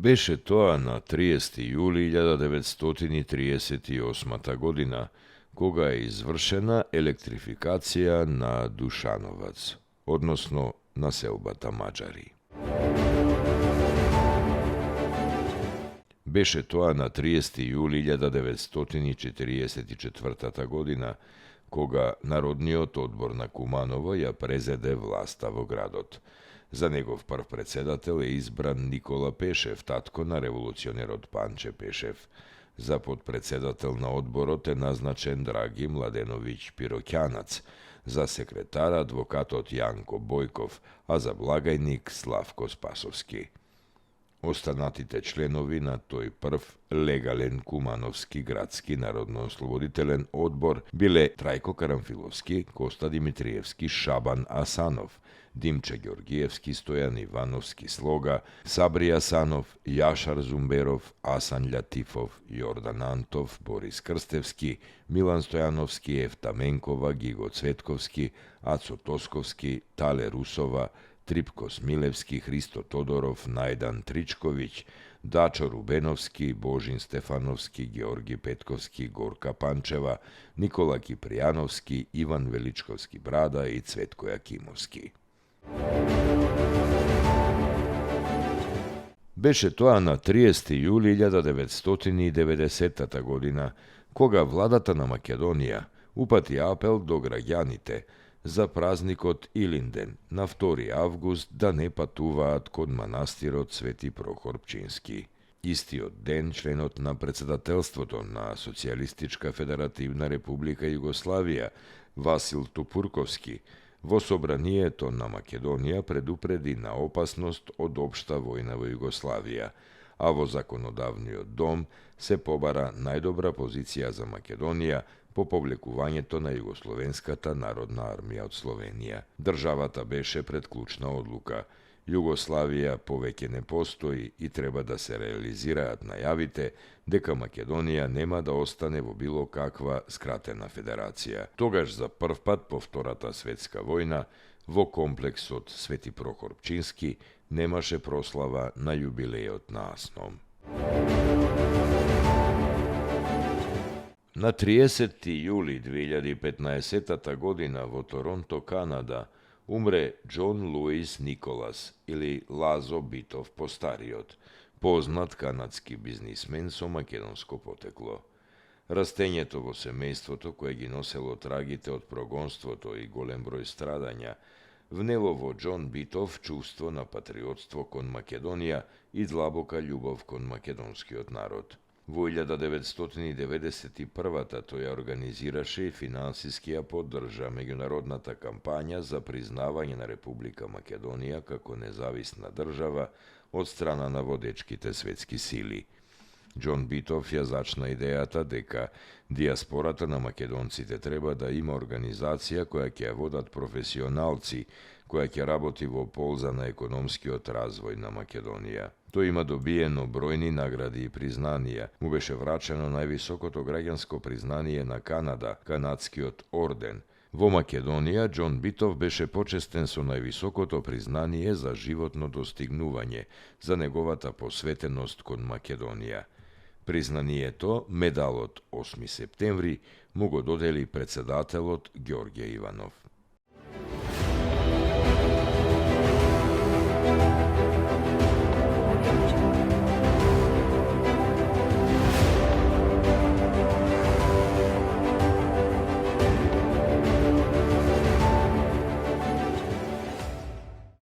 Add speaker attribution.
Speaker 1: Беше тоа на 30. јули 1938 година, кога е извршена електрификација на Душановац, односно на селбата Маџари. Беше тоа на 30. јули 1944 година, кога Народниот одбор на Куманово ја презеде власта во градот. За негов прв председател е избран Никола Пешев, татко на револуционерот Панче Пешев. За подпредседател на одборот е назначен Драги Младеновиќ Пироќанац, за секретар адвокатот Јанко Бојков, а за благајник Славко Спасовски. Останатите членови на тој прв легален кумановски градски народно-ослободителен одбор биле Трајко Карамфиловски, Коста Димитриевски, Шабан Асанов, Димче Ѓоргиевски, Стојан Ивановски Слога, Сабри Асанов, Јашар Зумберов, Асан Љатифов, Јордан Антов, Борис Крстевски, Милан Стојановски, Ефтаменкова, Гиго Цветковски, Ацо Тосковски, Тале Русова, Трипко Смилевски, Христо Тодоров, Најдан Тричковиќ, Дачо Рубеновски, Божин Стефановски, Георги Петковски, Горка Панчева, Никола Кипријановски, Иван Величковски Брада и Цветко Јакимовски. Беше тоа на 30. јули 1990 година, кога владата на Македонија упати апел до граѓаните за празникот Илинден на 2. август да не патуваат код манастирот Свети Прохор Пчински. Истиот ден членот на председателството на Социјалистичка Федеративна Република Југославија Васил Тупурковски во собранието на Македонија предупреди на опасност од општа војна во Југославија, а во Законодавниот дом се побара најдобра позиција за Македонија по повлекувањето на Југословенската народна армија од Словенија. Државата беше пред клучна одлука. Југославија повеќе не постои и треба да се реализираат најавите дека Македонија нема да остане во било каква скратена федерација. Тогаш за прв пат по Втората светска војна во комплексот Свети Прохор Пчински немаше прослава на јубилејот на Асном. На 30. јули 2015 година во Торонто, Канада, умре Џон Луис Николас или Лазо Битов Постариот, познат канадски бизнисмен со македонско потекло. Растењето во семејството кое ги носело трагите од прогонството и голем број страдања, внело во Џон Битов чувство на патриотство кон Македонија и длабока љубов кон македонскиот народ. Во 1991 тој ја организираше и финансиски ја поддржа меѓународната кампања за признавање на Република Македонија како независна држава од страна на водечките светски сили. Џон Битов ја зачна идејата дека дијаспората на македонците треба да има организација која ќе ја водат професионалци, која ќе работи во полза на економскиот развој на Македонија. Тој има добиено бројни награди и признанија. Му беше врачено највисокото граѓанско признание на Канада, канадскиот орден. Во Македонија, Џон Битов беше почестен со највисокото признание за животно достигнување, за неговата посветеност кон Македонија. Признанието, медалот 8 септември, му го додели председателот Ѓорѓе Иванов.